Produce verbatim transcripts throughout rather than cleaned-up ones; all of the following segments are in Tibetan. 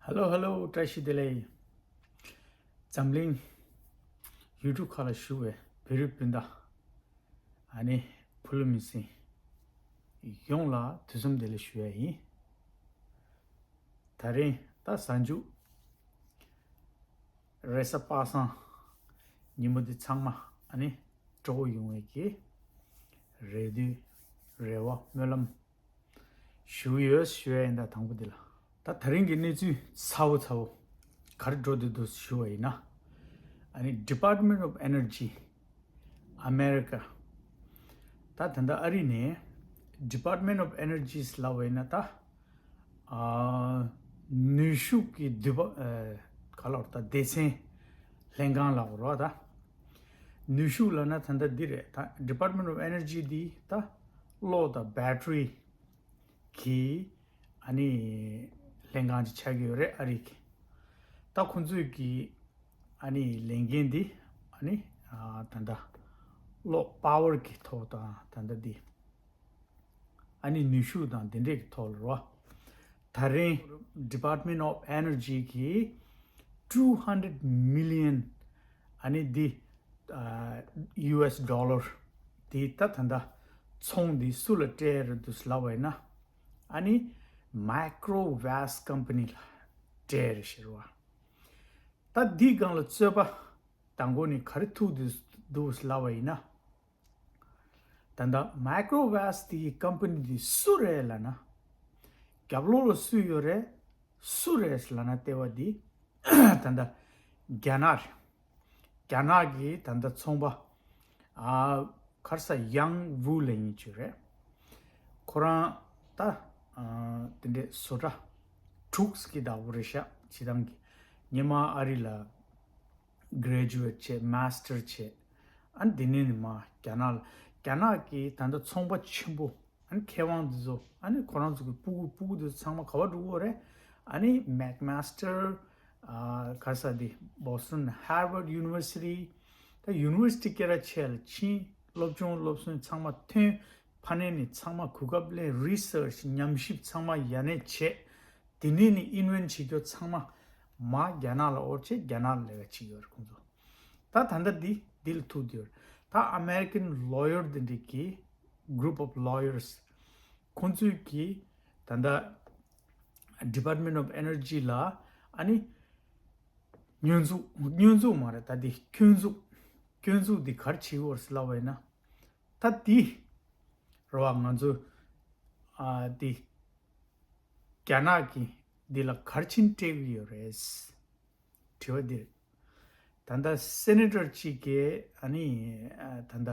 Hello hello, བཀྲ་ཤིས་བདེ་ལེགས། འཛམ་གླིང་ཡུལ་གྲུ་ཁག་ལ་བཞུགས་པའི་བོད་རིགས་སྤུན་ཟླ། ཨ་ནི་ཕུ་ལུ་མི་སེར་ཡོངས་ལ་དུས་གསུམ་བདེ་ལེགས་ཞུ་ཡ་ཡིན། ད་རིང་ད་གཟའ་མཇུག་རེས་གཟའ་པ་སངས་ཉིན་མོ་འདི་ཚང་མ་ཨ་ནི་སྤྲོ་པོ་ཡོང་བའི་གི་རེ་འདུན་རེ་བ་སྨོན་ལམ་ཞུ་ཡོད་ཞུ་ཡ་ཡིན། ད་དང་པོ་འདི་ལ། ད་ད་རིང་གི་གནས་ཚུལ་ཚ་བོ་ཚ་བོ་ག་རེ་འགྲོ་བསྡད་འདུག་ཞུ་བ་ཡིན་ན། ཨ་ནི་Department of Energy America ད་ད་ལྟ་ཨ་རི་ནས་Department of Energy ལབ་པ་ཡིན་ན་ད་ཨ་ནུས་ཤུགས་ཀྱི་འདུས་པ་ཨ་ག་ལབ་ད་སྡེ་ཚན་ལྷན་ཁང་ལབ་རོ། ད་ནུས་ཤུགས་ལབ་ན་ད་ལྟ་འདི་རེད། ད་Department of Energy འདི་ད་གློག་དང་battery གི་ཨ་ནི་ལྷན་ཁང་ཅིག་ཆགས་ཀྱི་ཡོད་རེད། ཨ་རི་གི་ད་ཁོང་ཚོས་ཀྱི་ཨ་ནི་ལས་འགན་འདི་ཨ་ནི་ཨ་ད་ལྟ་གློག་power གི་ཐོག་དང་ད་ལྟ་འདི་ཨ་ནི་ནུས་ཤུགས་དང་འདི་འདྲས་ཀྱི་ཐོག་ལ་རོ། ད་རིང་Department of Energy གི་two hundred million ཨ་ནི་འདི་ཨ་US dollar འདི་ད་ད་ལྟ་ཚོང་འདི་སུ་ལ་སྤྲད་རེད་འདུག་ལབ་པ་ཡིན་ན། ཨ་ནི་Micro West Company ལ་སྤྲད་རེད་ཟེར་བ། ད་འདིའི་སྒང་ལ་རྩོད་པ་དང་པོ་ནི་ག་རེ་ཐུག་འདུག་འདུག་ལབ་པ་ཡིན་ན། ད་ལྟ་Micro West དེའི་company དེ་སུ་རེད་ལབ་ན། རྒྱབ་ལོགས་ལ་སུ་ཡོད་རེད། སུ་རེད་ལབ་ན་ལྟེ་བ་དེ་ད་ལྟ་རྒྱ་ནག་རེད། རྒྱ་ནག་གི་ད་ལྟ་ཚོང་པ་ཨ་ག་རེ་ཟེར་Yang Wu ལབ་མཁན་ཅིག་རེད། ཁོ་རང་ད་ཨ་དེ་འདྲའི་བཟོ་གྲྭ་དྲུག་གི་བདག་པོ་རེད་ཤག་སྤྱིར་བཏང་གི་སྔོན་མ་ཨ་རི་ལ་graduate བྱས་master བྱས། ཨ་ནི་དེ་ནས་ནི་མར་རྒྱ་ནག་ལ། རྒྱ་ནག་གི་ད་ལྟ་ཚོང་པ་ཆེན་པོ་ཨ་ནི་མཁས་དབང་འདི་ཚོ་ཨ་ནི་ཁོ་རང་ཚོ་གི་སྤུ་གུ་སྤུ་གུ་འདི་ཚོ་ཚང་མ་ག་པར་འགྲོ་གི་ཡོད་རེད། ཨ་ནི་McMaster ཨ་ག་རེ་ཟེར་དེ་Boston Harvard University ད་university སྐད་གྲགས་ཆེ་ལ་ཕྱིན། སློབ་སྦྱོང་སློབ་གསོ་ཚང་མ་ཐོན། ཕ་ནས་ནི་ཚང་མ་གོ་སྐབས་ལེན། research ཉམས་ཞིབ་ཚང་མ་ཡ་ནས་བྱས། དེ་ནས་ནི་invent བྱེད་རྒྱུ་ཚང་མ་མར་རྒྱ་ནག་ལ་དབོར་བྱས་རྒྱ་ནག་ལ་ལས་ཀ་བྱེད་ཀྱི་ཡོད་རེད་ཁོང་ཚོ། ད་ད་ལྟ་འདི་འདི་ལ་ཐུག་བསྡད་ཡོད་རེད། ད་American lawyer འདི་འདྲས་ཀྱི་group of lawyers ཁོང་ཚོས་ཀྱིས་ད་ལྟ་Department of Energy ལ་ཨ་ནི་སྙོན་འཛུགས་སྙོན་འཛུགས་མ་རེད། ད་འདི་སྐྱོན་འཛུགས་སྐྱོན་འཛུགས་འདི་ག་རེ་བྱེད་ཀྱི་ཡོད་རེད་ལབ་པ་ཡིན་ན། ད་འདི་རེད་བ། ང་ཚོ་ཨ་འདི་རྒྱ་ནག་གིས་འདི་ལ་ག་རེ་བྱས་ནས་སྤྲད་ཀྱི་ཡོད་རེད། དྲི་བ་འདི་རེད། ད་ལྟ་senator གཅིག་གིས་ཨ་ནི་ཨ་ད་ལྟ་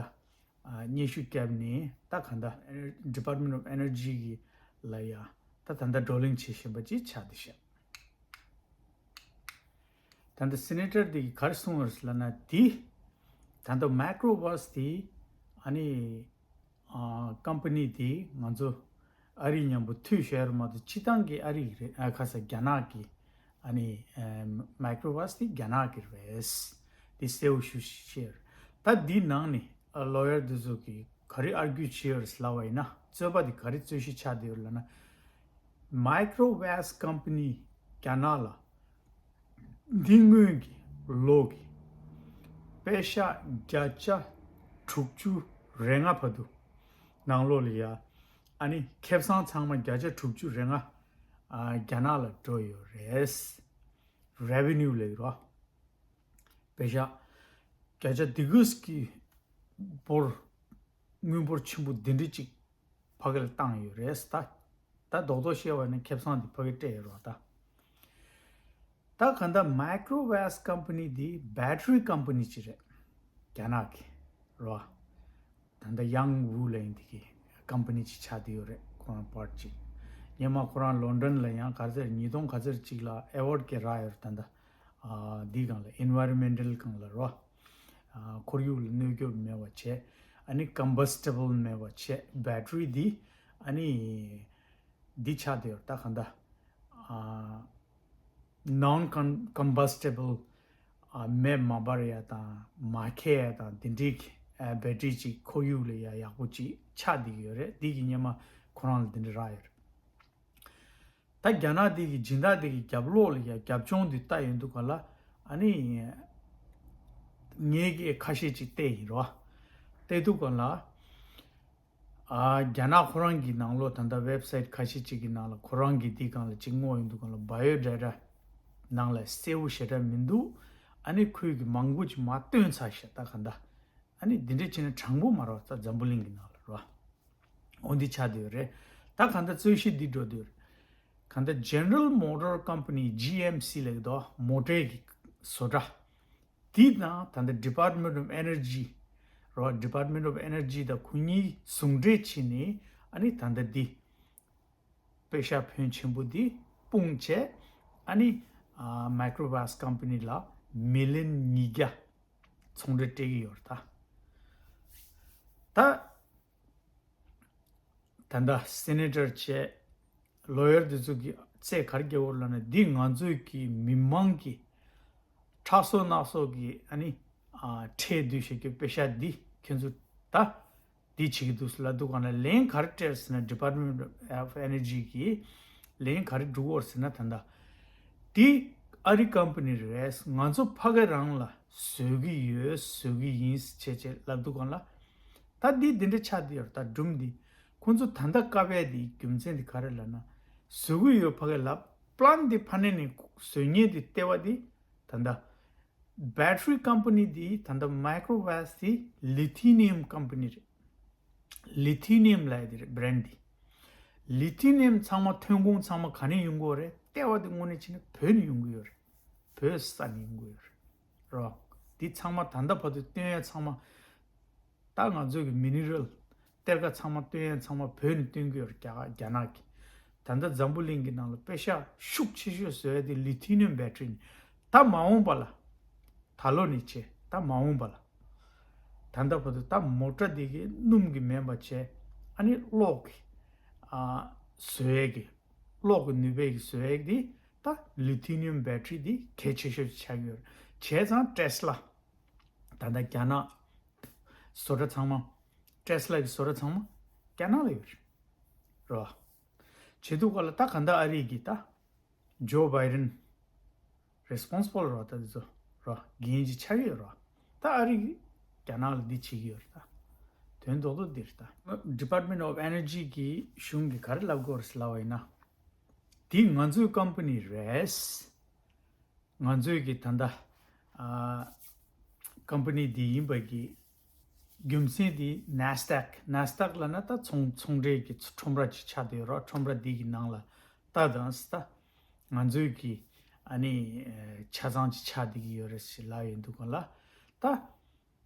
ཨ་སྙན་ཞུ་བརྒྱབ་ནས་ད་ག་ད་Department of Energy གི་ལ་ཡ་ད་ད་ལྟ་བགྲོ་གླེང་བྱེད་བཞིན་པ་ཅིག་ཆགས་བསྡད་ཤག་ད་ལྟ་senator དེ་གིས་ག་རེ་གསུངས་ཡོད་རེད་ལབ་ན། དེ་ད་ལྟ་Micro West དེ་ཨ་ནི་ཨ་company དེ་ང་ཚོ་ཨ་རི་མཉམ་པོ་མཐུད་བཞག་ཡོད་རེད་མ་གཏོགས་སྤྱིར་བཏང་གི་ཨ་རི་རེད། ཨ་ག་ས་རྒྱ་ནག་གི་ཨ་ནི་ཨ་Micro West དེ་རྒྱ་ནག་གི་རེད། དེ་གསལ་པོ་ཞུ་ཤེས་ཡོད་རེད། ད་འདི་ནང་ནས་ཨ་lawyer དེ་ཚོ་གིས་ག་རེ་argue བྱས་ཡོད་རེད་ལབ་པ་ཡིན་ན། རྩོད་པ་དེ་ག་རེ་རྩོད་གཞི་ཆགས་བསྡད་ཡོད་རེད་ལབ་ན། Micro West company རྒྱ་ནག་ལ་འདི་སྔོན་གྱི་ལོ་གི་པེ་ཤག་བརྒྱ་ཆ་དྲུག་ཅུ་རེ་ལྔ་བར་དུ་ནང་ལོགས་ལ་ཡ་ཨ་ནི་ཁེ་བཟང་ཚང་མ་བརྒྱ་ཆ་དྲུག་ཅུ་རེ་ལྔ་ཨ་རྒྱ་ནག་ལ་འགྲོ་ཡོད་རེད། Revenue ལབ་ཡོད་རེད། པེ་ཤག་བརྒྱ་ཆ་དེ་གུས་ཀྱི་འབོར་དངུལ་འབོར་ཆེན་པོ་འདི་འདྲ་ཅིག་ཕ་གི་ལ་བཏང་ཡོད་རེད། ད་ད་རྡོག་རྡོག་བཤད་པ་ནི་ཁེ་བཟང་དེ་ཕ་གི་སྤྲད་ཡོད་རེད་བ། ད་ད་ག་ད་Micro West company དེ་battery company ཅིག་རེད། རྒྱ་ནག་གི་རེད་བ། ད་ལྟ་Yang Wu ལབ་མཁན་དེ་གི་company ཅིག་ཆགས་བསྡད་ཡོད་རེད། ཁོ་རང་part ཅིག་སྔོན་མ་ཁོ་རང་ལོན་ཌོན་ལ་ཡང་ག་ཚོད་ཉིས་སྟོང་ག་ཚོད་ཅིག་ལ་award གི་རག་ཡོད་རེད། ད་ལྟ་ཨ་འདི་སྒང་ལ་environmental སྒང་ལ་རེད་བ། ཨ་ཁོར་ཡུག་ལ་གནོད་སྐྱོན་མེད་པ་བྱས། ཨ་ནི་combustible མེད་པ་བྱས། battery འདི་ཨ་ནི་འདི་ཆགས་བསྡད་ཡོད་རེད། ད་ག་ད་ཨ་non con- combustible ཨ་མེ་མ་འབར་ཡ་དང་མ་ཁེགས་ཡ་དང་དེ་འདྲའི་གི་ཨ་battery ཅིག་ཁོར་ཡུག་ལ་ཡ་ཡག་པོ་ཅིག་ཆགས་བསྡད་ཀྱི་ཡོད་རེད། འདི་གི་སྔོན་མ་ཁོ་རང་ལ་དེ་འདྲ་རག་ཡོད་རེད། ད་རྒྱ་ནག་འདི་གི་སྦྱིན་བདག་འདི་གི་རྒྱབ་ལོགས་ལ་ཡ་རྒྱབ་ལྗོངས་འདི་ལྟ་ཡོང་དུས་ག་ལ། ཨ་ནི་ངས་ཀྱི་ཁ་ཤས་ཅིག་བལྟས་ཡིན་རོ། བལྟས་དུས་ག་ལ། ཨ་རྒྱ་ནག་ཁོ་རང་གི་ནང་ལོགས་ད་ལྟ་ཝེབ་སའིཊ་ཁ་ཤས་ཅིག་གི་ནང་ལ་ཁོ་རང་གི་འདི་སྒང་ལ་ཅིག་བསྔོགས་ཡོང་དུས་ག་ལ་བ་ཡོ་ཌེ་ཊ་ནང་ལ་གསལ་བོ་ཞེ་དྲག་མི་འདུག་ཨ་ནི་ཁོས་གི་མང་པོ་ཅིག་མར་བཏོན་ཚར་ཤག་ད་ག་འདྲ། ཨ་ནི་འདི་འདྲ་བྱས་ན་དྲང་པོ་མ་རེད་ད་འཛམ་བུ་གླིང་གི་ནང་ལ་རོ། འོ་འདི་ཆགས་བསྡད་ཡོད་རེད། ད་གང་ལྟར་རྩོད་གཞི་འདི་འགྲོ་བསྡད་ཡོད་རེད། གང་ལྟར་General Motor Company G M C ལབ་ཀྱི་འདུག་མོ་ཊའི་གི་བཟོ་གྲྭ། འདི་དང་ད་ལྟ་Department of Energy རོ། Department of Energy དང་ཁོ་གཉིས་ཟུང་འབྲེལ་བྱས་ནས་ཨ་ནི་ད་ལྟ་འདི་པེ་ཤག་ཕོན་ཆེན་པོ་འདི་སྤུངས་བྱས། ཨ་ནི་ཨ་Microvast Company ལ་མི་ལན་ཉིས་བརྒྱ་ཚོང་འབྲེལ་སྤྲད་ཀྱི་ཡོད་རེད་ད། ད། ད་ལྟ་སེ་ནེ་ཊར་བྱས། ལོ་ཡར་དེ་ཚོ་གི་རྩིས་ག་རེ་རྒྱག་གི་ཡོད་ལབ་ན། འདི་ང་ཚོའི་གི་མི་མང་གི་ཁྲག་སོ་སྣ་ཚོགས་ཀྱི་ཨ་ནི་ཨ་ཁྲལ་བསྡུ་བྱེད་རྒྱུ་པེ་ཤག་འདི་ཁྱེད་ཚོ་ད་འདི་བྱེད་ཀྱི་འདུག་ལབ་དུས་ག་ལ་ལན་ག་རེ་སྤྲད་ཟེར་ན། Department of Energy གི་ལན་ག་རེ་འགྲོ་གི་ཡོད་ཟེར་ན། ད་ལྟ་འདི་ཨ་རི་ཀམ་པ་ནི་རེད། ང་ཚོ་ཕ་གི་རང་ལ་བཟོ་གི་ཡོད། བཟོ་གི་ཡིན་བྱས་བྱས་ལབ་དུས་ག་ལ། ད་འདི་འདི་འདྲ་ཆགས་བསྡད་ཡོད་རེད་ད། སྒྲུང་འདི་ཁོང་ཚོ་ད་ལྟ་བཀག་པའི་འདི་རྒྱུ་མཚན་འདི་ག་རེ་ལབ་ན། བཟོ་གི་ཡོད་ཕ་གི་ལབ། པི་ལན་ཊི་འདི་ཕ་ནས་ནས་བཟོ་མཁན་འདི་ལྟེ་བ་འདི་ད་ལྟ་battery company འདི་ད་ལྟ་Microvast འདི་Lithium company རེད། Lithium ལབ་ཡ་འདི་རེད་བྷི་རེན་ཌི་འདི། Lithium ཚང་མ་ཐོན་ཁུངས་ཚང་མ་ག་ནས་ཡོང་གི་ཡོད་རེད། ལྟེ་བ་འདི་དངོས་གནས་བྱས་ན་བོད་ནས་ཡོང་གི་ཡོད་རེད། བོད་ས་ནས་ཡོང་གི་ཡོད་རེད་རོ། འདི་ཚང་མ་ད་ལྟ་བར་དུ་བཏོན་ཡ་ཚང་མ། ད་ང་ཚོ་གི་མི་ནི་རལ་གཏེར་ཁ་ཚང་མ་བཏོན་ཡ་ཚང་མ་བོད་ནས་བཏོན་གྱི་ཡོད་རེད། རྒྱ་གར་རྒྱ་ནག་གི། ད་ལྟ་འཛམ་བུ་གླིང་གི་ནང་ལ་པེ་ཤག་ཤུགས་ཆེ་ཤོས་བཟོ་ཡ་དེ་Lithium battery ནི། ད་མ་འོངས་པ་ལ། ད་ལོ་ནས་བྱས་ད་མ་འོངས་པ་ལ། ད་ལྟ་བར་དུ་ད་མོ་ཊ་དེ་གི་སྣུམ་གི་མིན་པ་བྱས། ཨ་ནི་གློག་གི་ཨ་བཟོ་ཡ་གི་གློག་གི་ནུས་པའི་གི་བཟོ་ཡ་གི་དེ་ད་Lithium battery དེ་གལ་ཆེ་ཤོས་ཆགས་ཡོད་རེད། བྱས་ཙང་ཊེ་སི་ལ་ད་ལྟ་རྒྱ་ནག་བཟོ་གྲྭ་ཚང་མ། ཊེ་སི་ལ་གི་བཟོ་གྲྭ་ཚང་མ་རྒྱ་ནག་ལ་ཡོད་རེད་རོ། བྱེད་དུས་ག་ལ་ད་ག་འདྲ་ཨ་རི་གི་ད་ཇོ་བྷའི་ཌེན་རེ་སི་པོན་སི་བལ་རོ། ད་དེ་ཚོ་རོ་འགན་ཅིག་ཆགས་ཀྱི་ཡོད་རོ། ད་ཨ་རི་གི་རྒྱ་ནག་ལ་འདི་བྱེད་ཀྱི་ཡོད་རེད་ད། དོན་རྡོག་རྡོག་འདི་རེད་ད། Department of Energy གི་གཞུང་གི་ག་རེ་ལབ་དགོས་རེད་ལབ་པ་ཡིན་ན། འདི་ང་ཚོའི་ཀམ་པ་ནི་རེད། ང་ཚོའི་གི་ད་ལྟ་ཨ་ཀམ་པ་ནི་འདི་ཡིན་པ་གི་རྒྱུ་མཚན་འདི་Nasdaq Nasdaq ལབ་ན་ད་ཚོང་ཚོང་འབྲེལ་གྱི་ཁྲོམ་ར་ཅིག་ཆགས་བསྡད་ཡོད་རོ། ཁྲོམ་ར་འདི་གི་ནང་ལ་ད་དང་ད་ང་ཚོའི་གི་ཨ་ནི་ཆ་ཚང་ཅིག་ཆགས་བསྡད་ཀྱི་ཡོད་རེད་ཟེར་ལབ་ཡོང་དུས་ག་ལ། ད་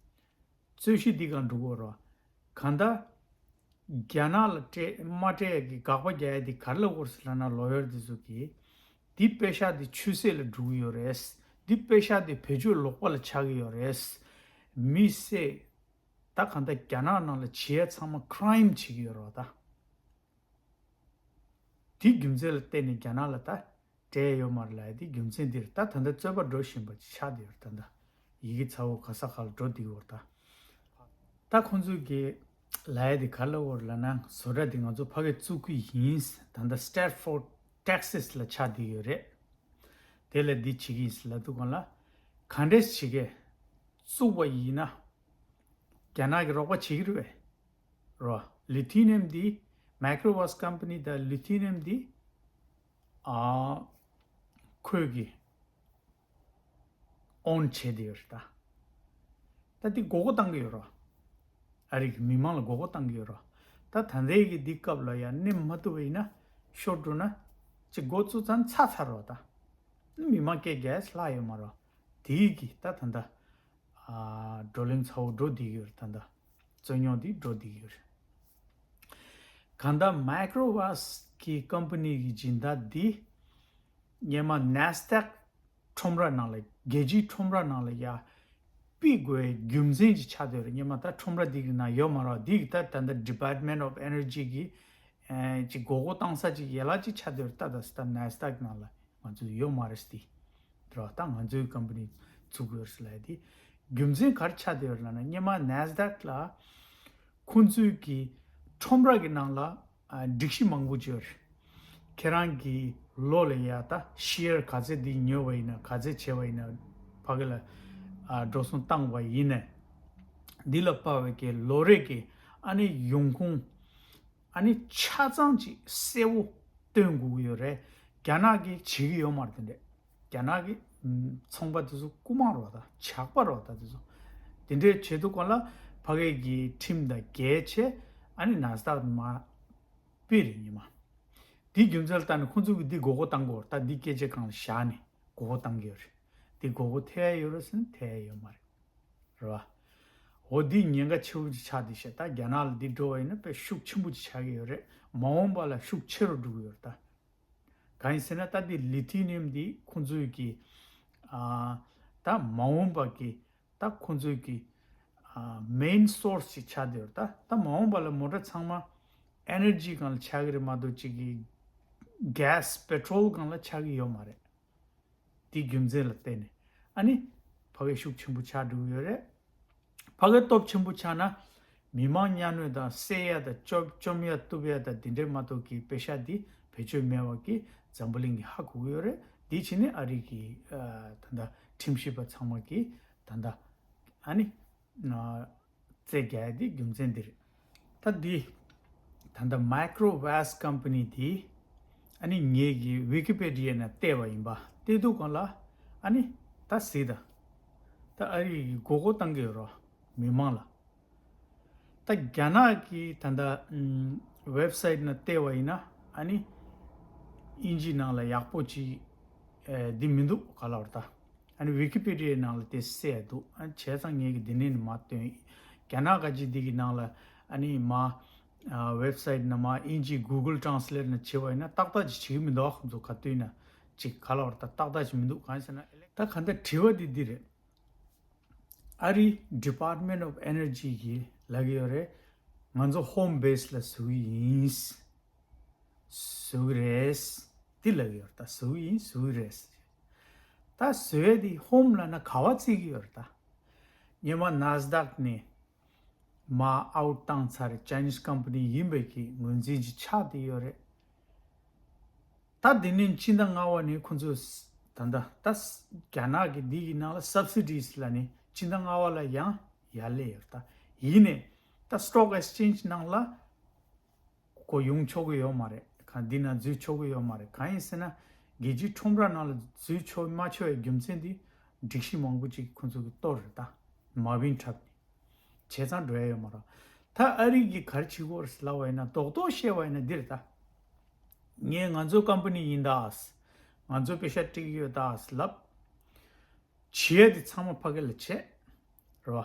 རྩོད་གཞི་འདི་གང་འགྲོ་གི་ཡོད་རོ། གང་ལྟར་རྒྱ་ནག་ལ་སྤྲད་མ་སྤྲད་ཀྱི་དགག་པ་རྒྱག་ཡ་འདི་ག་རེ་ལབ་དགོས་རེད་ཟེར་ལབ་ན། ལོ་ཡར་འདི་ཚོ་གིས་འདི་པེ་ཤག་འདི་ཆུད་ཟོས་ལ་འགྲོ་གི་ཡོད་རེད། འདི་པེ་ཤག་འདི་བེད་སྤྱོད་ལོག་པ་ལ་ཆགས་ཀྱི་ཡོད་རེད། མི་བསད། ད་གང་ལྟར་རྒྱ་ནག་ནང་ལ་བྱེད་ཡ་ཚང་མ་ཁི་རའིམ་བྱེད་ཀྱི་ཡོད་རེད་ད། དེ་རྒྱུ་མཚན་ལ་བརྟེན་ནས་རྒྱ་ནག་ལ་ད་སྤྲད་ཡོད་མ་རེད་ལབ་ཡ་དེ་རྒྱུ་མཚན་འདིར་ད་ད་ལྟ་རྩོད་པ་འགྲོ་བཞིན་པ་ཅིག་ཆགས་བསྡད་ཡོད་རེད། ད་ད་ཡི་གེ་ཚ་བོ་ག་ས་ག་ལ་འགྲོ་བསྡད་ཡོད་རེད་ད། ད་ཁོང་ཚོས་གི་ལབ་ཡ་དེ་ག་ལབ་ཡོད་རེད་ལབ་ན། བཟོ་གྲྭ་དེ་ང་ཚོ་ཕ་གིར་བཙུགས་ཀྱི་ཡིན། ད་ལྟ་Stratford Texas ལ་ཆགས་བསྡད་ཡོད་རེད། དེ་ལ་འདི་བྱེད་ཀྱི་ཡིན་ལབ་དུས་གང་ལ་ག་འདྲས་བྱེད་ཀྱི། བཙུགས་པ་ཡིན་ན་རྒྱ་ནག་གི་རོགས་པ་བྱེད་ཀྱི་རེད་པས། རོ། Lithium འདི་Microvast company དང་Lithium འདི་ཨ་ཁོས་གི་ཨོན་བྱས་བསྡད་ཡོད་རེད་ད། ད་འདི་མགོ་སྐོར་བཏང་གི་ཡོད་རོ། ཨ་རི་གི་མི་མང་ལ་མགོ་སྐོར་བཏང་གི་ཡོད་རོ། ད་ད་ལྟའི་གི་འདི་སྐབས་ལ་ཡང་གནོན་མ་ཐུབ་པ་ཡིན་ན་ཤོར་འགྲོ་ན་ཅིག་འགོ་བཙུགས་ཙང་ཚར་ཚར་རོ་ད། མི་མང་སྐད་རྒྱག་ལྷག་ཡོད་མ་རོ། དེའི་གི་ད་ད་ལྟ་ཨ་བགྲོ་གླེང་ཚ་བོ་འགྲོ་བསྡད་ཡོད་རེད། ད་ལྟ་རྩོད་རྙོག་འདི་འགྲོ་བསྡད་ཡོད་རེད། གང་ལྟར་Microvast གི་ཀམ་པ་ནི་གི་སྦྱིན་བདག་འདི་སྔོན་མ་Nasdaq ཁྲོམ་ར་ནང་ལ་རྒྱལ་སྤྱིའི་ཁྲོམ་ར་ནང་ལ་ཡ་ཕུད་དགོས་རྒྱུ་མཚན་ཅིག་ཆགས་བསྡད་ཡོད་རེད། སྔོན་མ་ད་ཁྲོམ་ར་འདི་གི་ནང་ཡོད་མ་རེད། འདི་གི་ད་ད་ལྟ་Department of Energy གི་ཨེ་ཅིག་མགོ་སྐོར་བཏང་ས་ཅིག་ཡན་ལག་ཅིག་ཆགས་བསྡད་ཡོད་རེད། ད་ད་ད་Nasdaq ནང་ལ་ང་ཚོ་ཡོད་མ་རེད་ཟེར་དེ། དེ་རེད་བ། ད་ང་ཚོའི་ཀམ་པ་ནི་བཙུགས་དགོས་ཟེར་ལབ་དེ། རྒྱུ་མཚན་ག་རེ་ཆགས་བསྡད་ཡོད་རེད་ལབ་ན། སྔོན་མ་Nasdaq ལ་ཁོང་ཚོའི་གི་ཁྲོམ་ར་གི་ནང་ལ་ཨ་སྒྲིག་གཞི་མང་པོ་ཅིག་ཡོད་རེད། ཁྱེད་རང་གི་ ལོ་ལ་ཡ་ད་ཤེར་ག་ཚད་འདི་ཉོས་པ་ཡིན་ན། ག་ཚད་བྱས་པ་ཡིན་ན། ཕ་གི་ལ་ཨ་འགྲོ་སོང་བཏང་བ་ཡིན་ན། འདི་ལ་དཔག་པའི་གི་ལོ་རེ་གི་ཨ་ནི་ཡོང་ཁུངས་ཨ་ནི་ཆ་ཚང་ཅིག་གསལ་པོ་སྟོན་དགོས་ཀྱི་ཡོད་རེད། རྒྱ་ནག་གིས་བྱེད་ཀྱི་ཡོད་མ་རེད། དེ་འདྲས་རྒྱ་ནག་གི་ཚོང་པ་དེ་ཚོ་རྐུ་མ་རེད་པ། ད་ཇག་པ་རེད་པ། ད་དེ་ཚོ་དེ་འདྲས་བྱེད་དུས་སྒང་ལ་ཕ་གི་གི་ཁྲིམས་དང་འགལ་བྱས། ཨ་ནི་ནཱས་དཱག་མར་སྤེལ་རེད། ཉི་མ་དེའི་རྒྱུ་མཚན་ལ་བལྟས་ནས་ཁོང་ཚོ་གིས་འདི་མགོ་སྐོར་བཏང་གི་ཡོད་རེད། ད་འདི་སྐད་ཆ་སྒང་ལ་བཞག་ནས་མགོ་སྐོར་བཏང་གི་ཡོད་རེད། འདི་མགོ་སྐོར་ཐེབས་ཡ་ཡོད་རེད་ཟེར་ན་ཐེབས་ཡ་ཡོད་མ་རེད། རེད་པ། འོ་འདི་ཉེན་ཁ་ཆེ་བོ་ཅིག་ཆགས་བསྡད་ཤག་ད་རྒྱ་ནག་ལ་འདི་འགྲོ་བ་ཡིན་ན་དཔེ་ཤུགས་ཆེན་པོ་ཅིག་ཆགས་ཀྱི་ཡོད་རེད། མ་འོངས་པ་ལ་ཤུགས་ཆེ་རུ་འགྲོ་གི་ཡོད་རེད་ད། གང་ཡིན་ཟེར་ན་ད་འདི་ལི་ཐི་ནིམ་འདི་ཁོང་ཚོའི་གི་ཨ་ད་མ་འོངས་པ་གི་ད་ཁོང་ཚོའི་གི་ཨ་མེན་སོར་སི་ཅིག་ཆགས་བསྡད་ཡོད་རེད་ད། ད་མ་འོངས་པ་ལ་མོ་ཊ་ཚང་མ་ཨེ་ནར་ཇི་སྒང་ལ་ཆགས་ཀྱི་རེད་མ་གཏོགས་ཅིག་གི་གྷེ་སི་པེ་ཊོལ་སྒང་ལ་ཆགས་ཀྱི་ཡོད་མ་རེད། དེའི་རྒྱུ་མཚན་ལ་བརྟེན་ནས་ཨ་ནི་ཕ་གི་ཤུགས་ཆེན་པོ་ཆགས་འགྲོ་གི་ཡོད་རེད། ཕ་གི་སྟོབས་ཆེན་པོ་ཆགས་ན་མི་མང་གཉའ་གནོན་དང་བསད་ཡ་དང་བཅོམ་བཅོམ་ཡ་གཏུབ་ཡ་དང་དེ་འདྲས་མ་གཏོགས་ཀྱི་པེ་ཤ་དེ་བེད་སྤྱོད་མེད་པ་གི་འཛམ་བུ་གླིང་གིས་ཧ་གོ་གི་ཡོད་རེད། དེ་བྱས་ནས་ཨ་རི་གི་ཨ་ད་ལྟ་ཁྲིམས་ཞིབ་པ་ཚང་མ་གིས་ད་ལྟ་ཨ་ནི་ཨ་རྩོད་རྒྱག་ཡ་དེ་རྒྱུ་མཚན་འདི་རེད། ད་འདི་ད་ལྟ་མའི་ཀྲོ་ཝེ་སི་ཊི་ཀམ་པ་ནི་འདི་ཨ་ནི་ངེད་ཀྱི་ཝི་ཀི་པེ་ཌི་ཡ་ནང་བལྟས་པ་ཡིན་པ། བལྟས་དུས་སྒང་ལ་ཨ་ནི་ད་གཟིགས་དང་། ད་ཨ་རི་གིས་མགོ་སྐོར་བཏང་གི་ཡོད་རེད་མི་མང་ལ། ད་རྒྱ་ནག་གི་ད་ལྟ་ཝེབ་སའིཊ་ནང་བལྟས་པ་ཡིན་ན་ཨ་ནི་དབྱིན་ཇིའི་ནང་ལ་ཡག་པོ་ཅིག་ཨེ་འདི་མི་འདུག་ག་ལབ་རེད་ད། ཨ་ནི་ཝི་ཀི་པེ་ཌི་ཡའི་ནང་ལ་དེ་གསལ་འདུག་ཨ་བྱས་ཙང་ངས་ཀྱི་འདི་ནས་ནི་མར་བཏོན། རྒྱ་ནག་ག་ཅིག་འདི་གི་ནང་ལ་ཨ་ནི་མ་ཨ་ཝེབ་སའིཊ་ནང་མ་དབྱིན་ཇིའི་གུ་གལ་ཊེ་རན་སི་ལེཊ་ནང་བྱས་པ་ཡིན་ན་ཏག་ཏག་ཅིག་བྱེད་ཀྱི་མི་འདུག་ཨ་ཁོང་ཚོ་ག་དུས་ན་ཅིག་ག་ལབ་རེད་ད། ཏག་ཏག་ཅིག་མི་འདུག་གང་ཡིན་ཟེར་ན་ད་ག་འདྲ་དྲི་བ་འདི་འདི་རེད། ཨ་རི་ཌི་པཱར་ཊི་མེན་ཊི་ཨོཕ་ཨེ་ནར་ཇི་གིས་ལབ་ཀྱི་ཡོད་རེད། ང་ཚོ་ཧོམ་བེ་སི་ལ་བཟོ་གི་ཡིན། བཟོ་གི་རེད། འདི་ལབ་ཀྱི་ཡོད་རེད་ད། བཟོ་གི་ཡིན། བཟོ་གི་རེད། ད་བཟོ་ཡས་འདི་ཧོམ་ལབ་ན་ག་པར་བརྩི་གི་ཡོད་རེད་ད། སྔོན་མ་ནཱས་དཱག་ནས་མར་ཨའུཊ་བཏང་ཚར་རེད། ཅའི་ནིས་ཀམ་པ་ནི་ཡིན་པའི་གི་ངོས་འཛིན་ཅིག་ཆགས་བསྡད་ཡོད་རེད། ད་དེ་ནས་སྤྱི་ཟླ་ལྔ་པ་ནས་ཁོང་ཚོས་ད་ལྟ་ད་རྒྱ་ནག་གི་འདི་གི་ནང་ལ་སབ་སི་ཌིས་ལབ་ནས་སྤྱི་ཟླ་ལྔ་པ་ལ་ཡང་ཡར་སླེབས་ཡོད་རེད་ད། ཡིན་ནའི་ད་སི་ཊོག་ཨེག་སི་ཅེན་ཇི་ནང་ལ་ཁོ་ཡོང་ཆོག་གི་ཡོད་མ་རེད། གང་འདི་ནང་འཛུལ་ཆོག་གི་ཡོད་མ་རེད། གང་ཡིན་ཟེར་ན་རྒྱལ་སྤྱིའི་ཁྲོམ་ར་ནང་ལ་འཛུལ་ཆོག་མ་ཆོག་ཡའི་རྒྱུ་མཚན་འདི་སྒྲིག་གཞི་མང་པོ་ཅིག་ཁོང་ཚོ་གིས་གཏོར་རེད་ད། མ་བིན་འཁྲབ་ནས། བྱས་ཙང་འགྲོ་ཡ་ཡོད་མ་རེད། ད་ཨ་རི་གིས་ག་རེ་བྱེད་ཀྱི་ཡོད་རེད་ལབ་པ་ཡིན་ན། རྡོག་རྡོག་བཤད་པ་ཡིན་ན་འདི་རེད་ད། ངས་ང་ཚོའི་ཀམ་པ་ནི་ཡིན་ད། ང་ཚོ་པེ་ཤ་སྤྲད་ཀྱི་ཡོད་ད་ལབ། བྱེད་ཡ་དེ་ཚང་མ་ཕ་གི་ལ་བྱས། རེད་པ།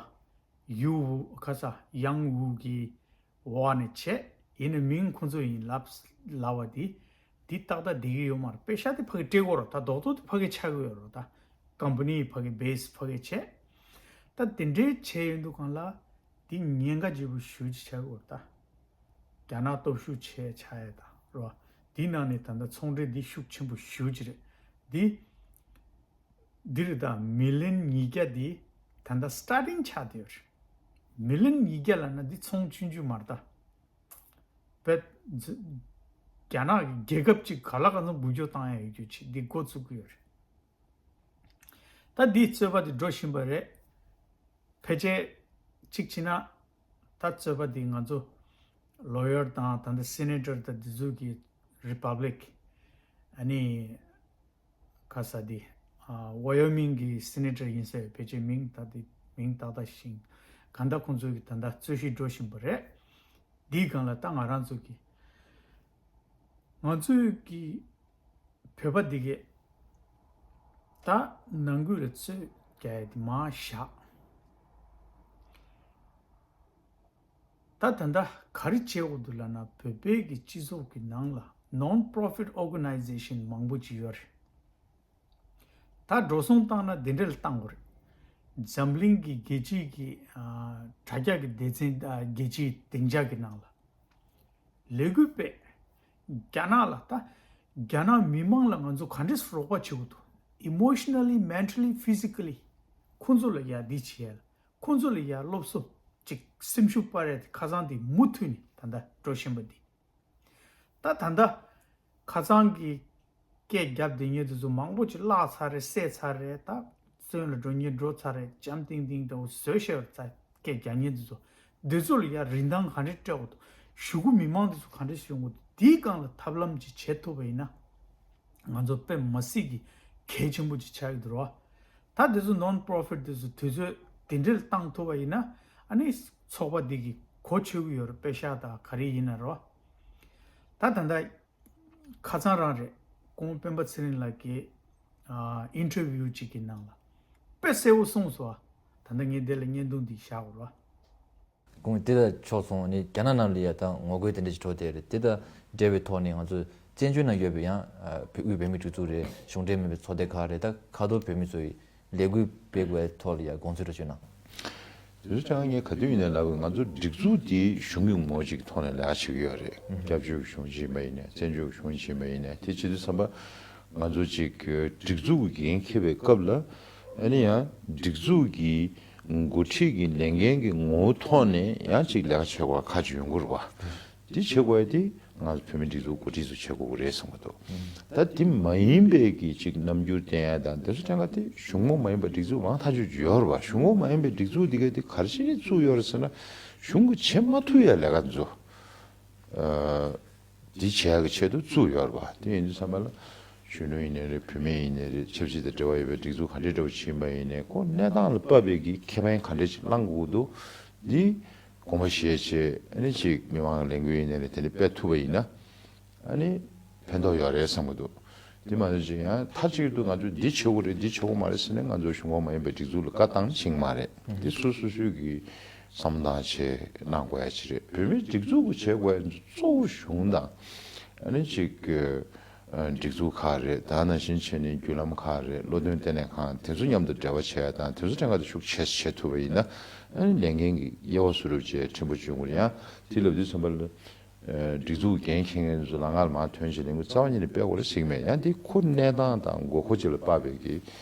ཡུའུ་ཝུའུ་ཁ་ས་ཡང་ཝུའུ་གི་འོག་ནས་བྱས། ཡིན་ནའི་མིང་ཁོང་ཚོ་ཡིན་ལབ་ལབ་པ་དེ། དེ་ཏག་ཏག་བསྡད་ཀྱི་ཡོད་མ་རེད། པེ་ཤ་དེ་ཕ་གི་སྤྲད་དགོས་རེད་ད། རྡོག་རྡོག་དེ་ཕ་གི་ཆགས་ཀྱི་ཡོད་རེད་ད། ཀམ་པ་ནི་ཕ་གི་བེ་སི་ཕ་གི་བྱས། ད་དེ་འདྲའི་བྱས་ཡོང་དུས་སྒང་ལ་དེ་ཉེན་ཁ་ཆེ་པོ་ཞེ་པོ་ཅིག་ཆགས་ཀྱི་ཡོད་རེད་ད། རྒྱ་ནག་སྟོབས་ཤུགས་ཆེ་ཆགས་ཡ་ད་རེད་པ། དེའི་ནང་ནས་ད་ལྟ་ཚོང་འབྲེལ་འདི་ཤུགས་ཆེན་པོ་ཞེ་པོ་ཅིག་རེད། འདི་འདི་རེད་ད། མི་ལི་ཡོན་ཉིས་བརྒྱ་འདི་ད་ལྟ་སི་ཊར་ཊིང་ཆགས་བསྡད་ཡོད་རེད། མི་ལི་ཡོན་ཉིས་བརྒྱ་ལབ་ན་འདི་ཚོང་ཆུང་ཆུང་མ་རེད་ད། བེད་རྒྱ་ནག་གི་རྒྱལ་ཁབ་ཅིག་ག་ལ་ག་ཚོད་འགུལ་སྐྱོད་བཏང་ཡ་ཡོད་རྒྱུ་ཅིག་འདི་འགོ་བཙུགས་ཀྱི་ཡོད་རེད། ད་འདིའི་རྩོད་པ་འདི་འགྲོ་བཞིན་པ་རེད། ཕལ་ཆེར་གཅིག་བྱས་ན་ད་རྩོད་པ་འདི་ང་ཚོ་ལོ་ཡར་དང་ད་ལྟ་སེ་ནེ་ཊར་དང་འདི་ཚོ་གི་རི་པབ་ལིག་ཨ་ནི་ཁ་ས་འདི་ཨ་ཝ་ཡོ་མིང་གི་སེ་ནེ་ཊར་ཡིན་ས་ཡོད། ཕལ་ཆེར་མིང་ད་འདི་མིང་ཏག་ཏག་ཤེས་གང་ལྟར་ཁོང་ཚོ་གི་ད་ལྟ་རྩོད་གཞི་འགྲོ་བཞིན་པ་རེད། འདིའི་སྒང་ལ་ད་ང་རང་ཚོ་གི་ང་ཚོའི་གི་བོད་པ་འདི་གས་ད་ནང་ཁུལ་ལ་རྩོད་རྒྱག་ཡ་དེ་མར་བཞག་ད་ད་ལྟ་ག་རེ་བྱེད་དགོས་འདུག་ལབ་ན། བོད་པའི་གི་སྤྱི་ཚོགས་ཀྱི་ནང་ལ་ནོན་པོ་རོ་ཕིཊ་ཨོར་ག་ནའི་ཛེ་ཤན་མང་པོ་ཅིག་ཡོད་རེད། ད་འགྲོ་སོང་བཏང་ན་དེ་འདྲ་ལ་བཏང་དགོས་རེད། འཛམ་གླིང་གི་རྒྱལ་སྤྱིའི་གི་ཨ་དྲ་རྒྱ་གི་སྡེ་ཚན་ཨ་རྒྱལ་སྤྱིའི་སྡིངས་ཆ་གི་ནང་ལ་ལས་འགུལ་སྤེལ། རྒྱ་ནག་ལ་ད་རྒྱ་ནག་མི་མང་ལ་ང་ཚོ་ག་འདྲས་རོགས་པ་བྱེད་དགོས་འདུག་ཨི་མོ་ཤི་ན་ལི། མེན་ཊ་ལི། ཕི་ཟི་ཀ་ལི། ཁོང་ཚོ་ལ་ཡ་འདི་བྱེད་ཡ་ལ། ཁོང་ཚོ་ལ་ཡ་སློབ་གསོ་ཅིག་སེམས་ཤུགས་སྤར་ཡ་དེ་ཁ་སང་དེ་མུ་མཐུད་ནས་ད་ལྟ་འགྲོ་བཞིན་པ་འདི། ད་ད་ལྟ་ཁ་སང་གི་ སྐད་རྒྱབ་བསྡད་མཁན་དེ་ཚོ་མང་པོ་ཅིག་བརླག་ཚར་རེད། བསད་ཚར་རེད། ད་བཙོན་ལ་འགྲོ་མཁན་འགྲོ་ཚར་རེད། འཇམ་ཐིང་ཐིང་དང་བཟོས་བཤད་པ་རྩ་སྐད་རྒྱག་མཁན་དེ་ཚོ། འདི་ཚོ་ལ་ཡ་རིན་ཐང་ག་འདྲས་སྤྲད་དགོས་འདུག་གཞུག་གུ་མི་མང་དེ་ཚོ་ག་འདྲས་བྱུང་དགོས་འདུག་འདིའི་སྒང་ལ་ཐབས་ལམ་ཅིག་བྱེད་ཐུབ་པ་ཡིན་ན། ང་ཚོ་དཔེ་མ་སྲིད་ཀྱི་གལ་ཆེན་པོ་ཅིག་ཆགས་ཀྱི་འདུག་རོ། ད་དེ་ཚོ་ནོན་པོ་རོ་ཕིཊ་དེ་ཚོ་དུས་ཚོད་དེ་འདྲ་ལ་བཏང་ཐུབ་པ་ཡིན་ན། ཨ་ནི་ཚོགས་པ་འདི་གི་གོ་ཆོད་ཀྱི་ཡོད་རེད། པེ་ཤག་དང་ག་རེ་ཡིན་ན་རོ། ད་ད་ལྟ་ཁ་སང་རང་རེད། ཁོང་སྤེན་པ་ཚེ་རིང་ལགས་ཀྱིས་ཨིན་ཊར་བིའུ་ཅིག་གི་ནང་ལ་དཔེ་གསལ་པོ་གསུངས་སོང་། ད་ལྟ་ངས་འདི་ལ་བརྙན་ཐུང་འདི་བཞག་གོ་རོ། ཁོང་དེ་ལ་ཕྱོགས་སོང་ནས་རྒྱ་ནག་ནང་ལ་ཡ་ད་ངོ་རྒོལ་དེ་འདྲ་ཞིག་འགྲོ་བསྡད་རེད། དེ་དང་འབྲེལ་བའི་ཐོག་ནས་ང་ཚོ་བཙན་བྱོལ་ནང་ཡོད་པའི་ཡང་ཨ་བོད་དབུས་བོད་མིའི་སྒྲིག་འཛུགས་རེད། གཞུང་འབྲེལ་མིན་པའི་ཚོགས་སྡེ་ཁག་རེད། ད་ཁ་ཐོར་བོད་མི་ཚོ་ཡི་ལས་འགུལ་སྤེལ་དགོས་པའི་ཐོག་ལ་ཡ་དགོངས་ཚུལ་འདྲ་བྱུང་ན། དེ་ཚོ་ཀྱང་ངས་ག་དུས་ཡིན་ནའི་ལབ་པའི་ང་ཚོ་སྒྲིག་འཛུགས་འདི་གཞུང་གི་ངོ་བོ་ཅིག་གི་ཐོག་ནས་ལས་ཀ་བྱེད་ཀྱི་ཡོད་རེད། སྐྱབས་བཅོལ་གྱི་གཞུང་ཕྱིན་པ་ཡིན་ནའི་བཙན་བྱོལ་གྱི་གཞུང་ཕྱིན་པ་ཡིན་ནའི་དེ་བྱེད་དུས་ཙམ་པ་ང་ཚོ་ཅིག་སྒྲིག་འཛུགས་ཀྱི་འགན་འཁྱེར་བའི་སྐབས་ལ། ཨ་ནི་ཡང་སྒྲིག་འཛུགས་ཀྱི་འགོ་ཁྲིད་ཀྱི་ལས་འགན་གྱི་ངོ་བོ་ཐོག་ནས་ཡང་ཅིག་ལས་ཀ་བྱེད་དགོས་ཁག་ཅིག་ཡོང་གི་རེད་བ། འདི་བྱེད་དགོས་ཡ་དེ་ང་ཚོ་བོད་མི་སྒྲིག་འཛུགས་འགོ་ཁྲིད་ཚོ་བྱེད་དགོས་ཀྱི་རེད་བསམ་གྱི་འདུག་ད་འདི་མ་ཡིན་པའི་གི་ཅིག་རྣམ་འགྱུར་བསྟན་ཡ་དང་དེ་ཚོ་ཐད་ཀ་དེ་གཞུང་ངོ་མ་ཡིན་པ་སྒྲིག་འཛུགས་མང་ཐག་ཆོད་ཅིག་ཡོད་རེད་བ། གཞུང་ངོ་མ་ཡིན་པའི་སྒྲིག་འཛུགས་འདི་ག་དེ་ག་རེ་བྱས་ནས་བཙུགས་ཡོད་རེད་ཟེར་ན། གཞུང་གིས་བྱེད་མ་ཐུབ་ཡ་ལས་ཀ་ཚོ་འདི་བྱེད་ཡ་གི་ཆེད་དུ་བཙུགས་ཡོད་རེད་བ། དེ་ཡིན་དུས་ཙམ་པ་ལ་གཞོན་ནུ་ཡིན་ནའི་རེད། བུད་མེད་ཡིན་ནའི་རེད། ཆབ་སྲིད་དང་འབྲེལ་བ་ཡོད་པའི་སྒྲིག་འཛུགས་ག་འདྲའི་འདྲ་བོ་ཕྱིན་པ་ཡིན་ནའི་ཁོ་གནས་སྟངས་ལ་དཔག་པའི་གི་ཁེ་ཕན་ག་འདྲ་ཞིག་བླང་དགོས་འདུག་འདི་དགོངས་པ་བཞེས་བྱས། ཨ་ནི་ཅིག་མི་མང་ལས་འགུལ་ཡིན་ནའི་རེད། དེ་འདྲ་སྤེལ་ཐུབ་པ་ཡིན་ན་ཨ་ནི་ཕན་ཐོགས་ཡོད་རེད་བསམ་གྱི་འདུག་དེ་མ་གཏོགས་ཅིག་ཡང་མཐའ་གཅིག་ཏུ་ང་ཚོས་འདི་བྱེད་དགོས་རེད་འདི་བྱེད་དགོས་མ་རེད་ཟེར་ནས་ང་ཚོ་གཞུང་ངོ་མ་ཡིན་པའི་སྒྲིག་འཛུགས་ལ་བཀའ་བཏང་ནས་བྱེད་ཀྱི་མ་རེད། འདི་སོ་སོ་སོས་ཀྱི་བསམ་བློ་བཏང་བྱས་གནང་དགོས་ཡ་ཅིག་རེད། བོད་མིའི་སྒྲིག་འཛུགས་ཀྱི་བྱེད་དགོས་ཡ་གཙོ་བོ་གཞུང་དང་། ཨ་ནི་ཅིག་སྒྲིག་འཛུགས་ཁག་རེད། ད་ནང་བཞིན་བྱས་ནས་བརྒྱུད་ལམ་ཁག་རེད། བློ་འདོན་ལྟེ་གནས་ཁང་དེ་ཚོ་མཉམ་དུ་འབྲེལ་བ་བྱས་ཡ་དང་དེ་ཚོ་ཐད་ཀ་དུ་ཤུགས་ཆེ་བྱེད་ཐུབ་པ་ཡིན་ན། ཨ་ནི་ལས་འགན་གྱི་དབྱེ་བ་སུ་རུབ་བྱས་ཕྲན་བུ་བྱུང་དགོས་ཡང་དེ་ལབ་དུས་ཙམ་པ་ལ། སྒྲིག་འཛུགས་འགན་འཁྱེར་མཁན་ཚོ་ལ་ང་ལ་མར་ཐོན་བྱས་ལས་འགུལ་རྩ་བ་ཉིད་ནས་སྤེལ་དགོས་རེད་ཟེར་གྱི་མེད། ཡང་དེ་ཁོ་གནས་སྟངས་དང་དགོས་མཁོ་ཅིག་ལ་དཔག་པའི་གི་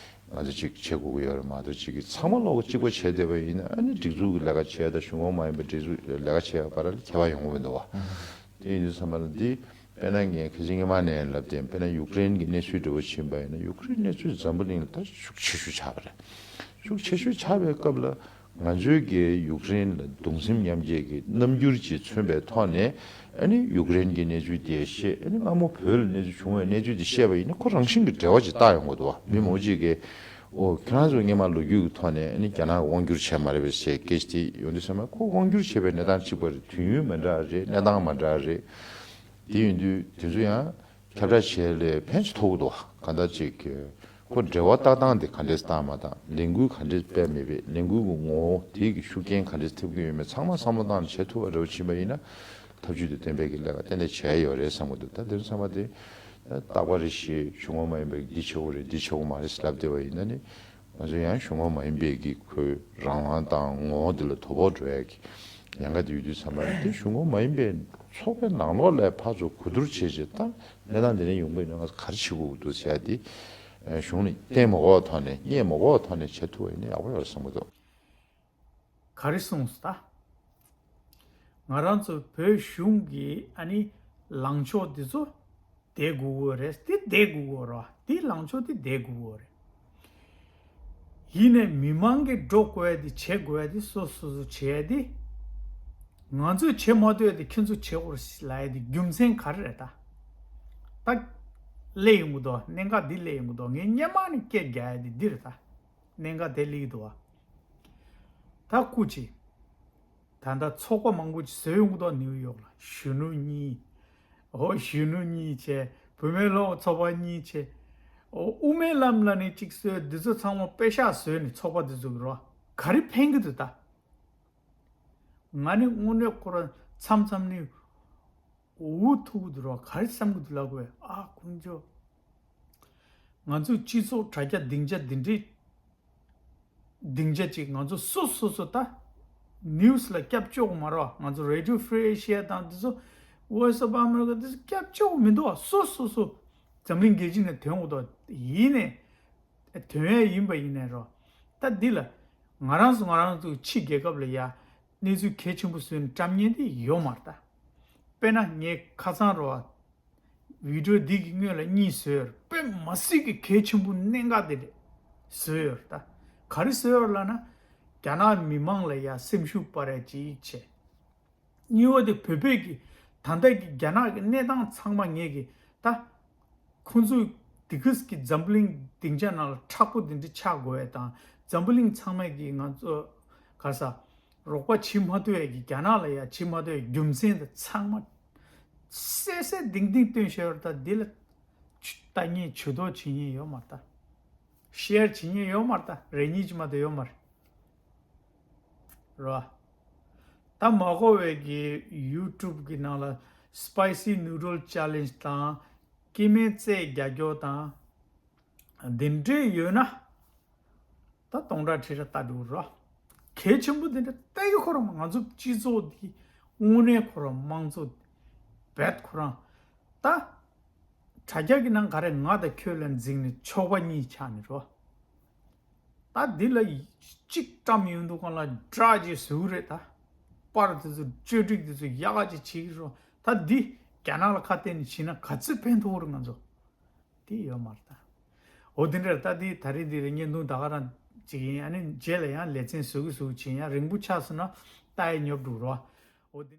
ང་ཚོ་ཅིག་བྱེད་དགོས་ཀྱི་ཡོད་རེད་མ་གཏོགས་ཅིག་གི་ཚང་མ་ལོག་གཅིག་པ་བྱས་བསྡད་པ་ཡིན་ན། ཨ་ནི་སྒྲིག་འཛུགས་ཀྱི་ལས་ཀ་བྱས་དང་གཞུང་ངོ་མ་ཡིན་པའི་སྒྲིག་འཛུགས་ལས་ཀ་བྱས་པ་བར་ལ་ཁྱད་པར་ཡོང་གི་མི་འདུག་བ། དེ་ཡིན་དུས་ཙམ་པ་ལ་འདི་དཔེར་ན་ངས་ཁ་ཤས་སྔོན་མ་ནས་ལབ་བསྡད། དཔེར་ན་ཡུཀ་རེན་གྱི་གནས་ཚུལ་འདྲ་བོ་ཕྱིན་པ་ཡིན་ན་ཡུཀ་རེན་གནས་ཚུལ་འཛམ་བུ་གླིང་ལ་ད་ཤུགས་ཆེ་ཤོས་ཆགས་པ་རེད། ཤུགས་ཆེ་ཤོས་ཆགས་པའི་སྐབས་ལ། ང་ཚོའི་གི་ཡུཀ་རེན་ལ་གདུང་སེམས་མཉམ་སྐྱེད་ཀྱི་རྣམ་འགྱུར་ཅིག་མཚོན་པའི་ཐོག་ནས། ཨ་ནི་ཡུཀ་རེན་གྱི་གནས་ཚུལ་དེ་བཤད། ཨ་ནི་སྔ་མོ་བོད་ལ་གནས་ཚུལ་བྱུང་བའི་གནས་ཚུལ་དེ་བཤད་པ་ཡིན་ན་ཁོ་རང་བཞིན་གྱི་འབྲེལ་བ་ཅིག་བཏགས་ཡོང་གི་འདུག་བ། མི་མང་པོ་ཅིག་གིས་ཨོ་ཁྱེད་རང་ཚོ་སྔོན་མ་ལོ་རྒྱུས་ཀྱི་ཐོག་ནས་ཨ་ནི་རྒྱ་ནག་གི་དབང་བསྒྱུར་བྱས་མ་རེད་པས་ཟེར་སྐད་ཆ་དེ་ཡོང་དུས་ཙམ་པ་ཁོ་དབང་བསྒྱུར་བྱས་པའི་གནས་སྟངས་གཅིག་པ་རེད། དུས་ཡུན་མི་འདྲ་རེད། གནས་སྟངས་མི་འདྲ་རེད། དེ་ཡིན་དུས་དེ་ཚོ་ཡང་ཁྱབ་བསྒྲགས་བྱས་ལས་ཕན་ཅིག་ཐོགས་ཀྱི་འདུག་བ། གང་ལྟར་ཅིག་ཁོ་འབྲེལ་བ་བཏགས་སྟངས་དེ་ག་འདྲས་བཏགས་མ་བཏགས། ལས་འགུལ་ག་འདྲས་སྤེལ་མེད་པས། ལས་འགུལ་གྱི་ངོ་བོ་དེ་གི་ཤུགས་རྐྱེན་ག་འདྲས་ཐེབས་ཀྱི་ཡོད་མེད་ཚང་མ་བསམ་བློ་བཏང་ནས་བྱེད་ཐུབ་པ་འདྲ་བོ་ཕྱིན་པ་ཡིན་ན་ཐབས་ཇུས་དེ་བཏོན་པའི་གི་ལས་ཀ་ཏན་ཏན་བྱས་ཡོད་རེད་བསམ་གྱི་འདུག་ད་དེ་ཚོ་ཚང་མ་དེ་རྟག་པ་རེ་བཞིན་གཞུང་ངོ་མ་ཡིན་པའི་འདི་བྱེད་དགོས་རེད་འདི་བྱེད་དགོས་མ་རེད་ཟེར་ལབ་བསྡད་པ་ཡིན་ན་ནི། ང་ཚོ་ཡང་གཞུང་ངོ་མ་ཡིན་པའི་གི་ཁོའི་རང་དབང་དང་ངོ་བོ་འདི་ལ་དོ་ཕོག་འགྲོ་ཡ་གི་ཉེན་ཁ་དེ་ཡོད་དུས་ཙམ་པ་ལ་དེ་གཞུང་ངོ་མ་ཡིན་པའི་ཚོགས་པའི་ནང་ལོགས་ལ་ཕར་ཚུར་གོ་བསྡུར་བྱས་བྱས་ད་གནས་སྟངས་འདི་འདྲ་ཡོང་པ་ཡིན་ན་ང་ཚོ་ག་རེ་བྱེད་དགོས་ཀྱི་འདུག་ཟེར་ཡ་དེ་གཞུང་ནས་བསྟན་མ་དགོས་པའི་ཐོག་ནས་བརྙས་མ་དགོས་པའི་ཐོག་ནས་བྱེད་ཐུབ་པ་ཡིན་ན་ཡག་པོ་ཡོད་རེད་བསམ་གྱི་འདུག་ག་རེ་གསུངས་སོང་ད། ང་རང་ཚོ་བོད་གཞུང་གི་ཨ་ནི་ལངས་ཕྱོགས་འདི་ཚོ་བསྡད་དགོས་ཀྱི་རེད། དེ་བསྡད་དགོས་ཀྱི་རེད། དེ་ལངས་ཕྱོགས་དེ་བསྡད་དགོས་ཀྱི་རེད། ཡིན་ནའི་མི་མང་གིས་འགྲོ་དགོས་ཡ་དེ་བྱེད་དགོས་ཡ་དེ་སོ་སོ་སོ་བྱེད་ཡ་དེ། ང་ཚོས་བྱེད་མ་ཐུབ་ཡ་དེ་ཁྱོད་ཚོས་བྱེད་དགོས་རེད་ལབ་ཡ་དེ་རྒྱུ་མཚན་ག་རེ་རེད་ད། ད་སླེབས་ཡོང་གི་འདུག་གནད་འགག་འདི་སླེབས་ཡོང་གི་འདུག་ངས་སྔོན་མ་ནས་སྐད་རྒྱག་ཡ་དེ་འདི་རེད་ད། གནད་འགག་དེ་སླེབས་ཀྱི་འདུག་བ། ད་སྐུ་མཁྱེན། ད་ལྟ་ཚོགས་པ་མང་པོ་ཅིག་བཟོས་ཡོང་གི་འདུག་ནིའུ་ཡོག་ལ་གཞོན་ནུ་གཉིས། ཨོ་གཞོན་ནུ་གཉིས་བྱས། བུད་མེད་སློབ་ཚོགས་པ་གཉིས་བྱས། ཨོ་དབུ་མའི་ལམ་ལ་ནི་གཅིག་བཟོས། འདི་ཚོ་ཚང་མ་པེ་ཤག་བཟོས་ནས་ཚོགས་པ་འདི་ཚོ་གི་རོ། ག་རེ་ཕན་གི་འདུག་ད། ང་ནི་དངོས་གནས་ཁོ་རང་མཚམས་མཚམས་ནི་འུ་ཐུག་གི་འདུག་རོ། ག་རེ་བསམ་གི་འདུག་ལབ་དགོས། ཨ་དཀོན་མཆོག་ང་ཚོའི་སྤྱི་ཚོགས་དྲ་རྒྱ་སྡིངས་ཆ་འདི་འདྲའི་སྡིངས་ཆ་ཅིག་ང་ཚོ་སོ་སོ་སོ་ད་ནིའུ་སི་ལ་སྐྱབས་བཅོལ་དགོས་མ་རེད་བ། ང་ཚོ་Radio Free Asia་དང་འདི་ཚོ་Voice of America་འདི་ཚོ་སྐྱབས་བཅོལ་དགོས་མི་འདུག་བ། སོ་སོ་སོ་འཛམ་གླིང་རྒྱལ་སྤྱི་ནས་ཐོན་དགོས་འདུག་ཡིན་ནའི་ཐོན་ཡས་ཡིན་པ་ཡིན་ནའི་རོ། ད་འདི་ལ་ང་རང་ཚོ་ང་རང་ཚོ་ཕྱི་རྒྱལ་ཁབ་ལ་ཡ་གནས་ཚུལ་གལ་ཆེན་པོ་བཟོས་ནས་བཀྲམ་མཁན་དེ་ཡོད་མ་རེད་ད། དཔེར་ན་ངས་ཁ་སང་རོ། བི་ཌིའོ་འདི་གི་སྔོན་ལ་གཉིས་བཟོས་ཡོད་རེད། དཔེ་མ་སྲིད་ཀྱི་གལ་ཆེན་པོ་གནད་འགག་དེ་རེད། བཟོས་ཡོད་རེད་ད། ག་རེ་བཟོས་ཡོད་རེད་ལབ་ན། རྒྱ་ནག་མི་མང་ལ་ཡ་སེམས་ཤུགས་སྤར་ཡ་ཅིག་བྱས། གཉིས་པ་དེ་བོད་པའི་གི་ད་ལྟ་གི་རྒྱ་ནག་གི་གནས་སྟངས་ཚང་མ་ངེད་ཀྱི་ད། ཁོང་ཚོས་དེ་གི་གི་འཛམ་བུ་གླིང་སྡིངས་ཆ་ནང་ལ་མཁྲེགས་པོ་དེ་འདྲ་ཆགས་དགོས་ཡ་དང་། འཛམ་བུ་གླིང་ཚང་མས་གི་ང་ཚོ་ག་ས་རོགས་པ་བྱེད་མ་ཐུབ་ཡ་གི་རྒྱ་ནག་ལ་ཡ་བྱེད་མ་ཐུབ་ཡ་རྒྱུ་མཚན་དེ་ཚང་མ་གསལ་གསལ་ཏིང་ཏིང་སྟོན་བཞག་ཡོད་རེད། ད་འདི་ལ་ཆུ་ལྟ་མཁན་ཇུས་གཏོགས་བྱེད་མཁན་ཡོད་མ་རེད་ད། ཤེར་བྱེད་མཁན་ཡོད་མ་རེད་ད། རེ་གཉིས་ཅིག་མ་གཏོགས་ཡོད་མ་རེད། རོ། ད་མ་གོ་བའི་གི་ཡུ་ཊུབ་གི་ནང་ལ་སི་པའི་སི་ནུ་ཌལ་ཅེ་ལེན་ཇི་དང་། སྐྱེ་དམན་རྩེད་རྒྱག་རྒྱུ་དང་། འདི་འདྲས་ཡོད་ན། ད་སྟོང་ཕྲག་ཁྲི་ཕྲག་ལྟ་འགྲོ་རོ། གལ་ཆེན་པོ་འདི་འདྲ་ལྟ་གི་ཁོ་རང་ང་ཚོ་སྤྱི་ཚོགས་འདི་དངོས་གནས་ཁོ་རང་དམངས་གཙོ་རྦད་ཁོ་རང་ད། དྲ་རྒྱ་གི་ནང་ག་རེ་ང་དང་ཁྱོད་ལ་འཛིང་ནས་ཆོག་པ་གཉིས་ཆགས་ནས་རོ། ད་འདི་ལ་གཅིག་བཀྲམ་ཡོང་དུས་གང་ལ་དགྲ་ཅིག་བཟོས་རེད་ད། པར་དེ་ཚོ་བཅོས་སྒྲིག་དེ་ཚོ་ཡག་ག་ཅིག་བྱེད་ཀྱི་རོ། ད་འདི་རྒྱ་ནག་ལ་ཁ་གཏད་ནས་བྱས་ན་ག་ཚོད་ཕན་ཐོགས་རེད་ང་ཚོ། དེ་ཡོད་མ་རེད་ད། འོ་དེ་འདྲ་རེད། ད་འདི་ད་རེས་འདི་རེད། བརྙན་ཐུང་ད་ག་རང་ཅིག་ཡིན། ཨ་ནི་རྗེས་ལ་ཡང་ལེ་ཚན་བཟོ་གི་བཟོ་གི་བྱས། ཡང་རིང་པོ་ཆགས་སོང་ན་ལྟ་ཡ་ཉོབ་འགྲོ་རོ། འོ་དེ།